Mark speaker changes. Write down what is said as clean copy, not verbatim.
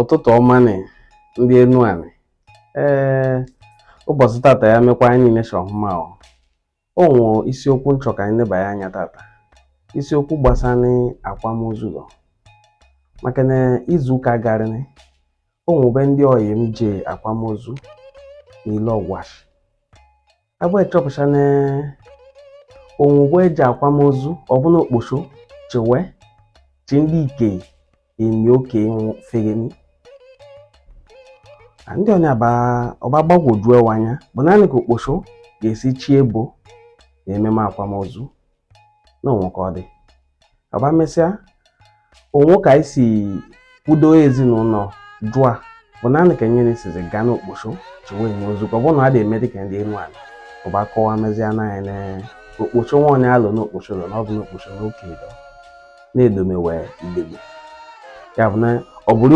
Speaker 1: Ụtụtụ ọma nị ndị Enuani. Ee, ụbọchị tata ya mekwa anyị niile shi ọhụma o. O nwe isiokwu nchọ ka anyị nebanye anya tata. Isiokwu gbasara akwamozu lọ. Maka na izu ụka garịnị, o nwebe ndị ọyị m je akwamozu n'ile Ọgwashi. Abụ echọpụcha na onwugbo eji akwamozu ọbụna okposho chewe chi ndị ike emi oke fegheni. Na ndị ọnya ba ọba gbagwoju ewa anya bụ naanị ka okposho ga-esi chi ebo na ememe akwamozu na onwe ka ọ dị. Ọba mesịa onwe ka anyị si kwudo ezinụlọ jụa bụ naanị ka nyere sizi gaa n'okposho chiwe enye ozu ka ọ bụrụ na a na-eme dịka ndị Enuani ọba kọwa mezie na anyị na okposho nwa onye alụ n'okposho lọ na ọ bụ n'okposho n'oke dọ na-edomewe idegbe ya bụ na ọ bụrụ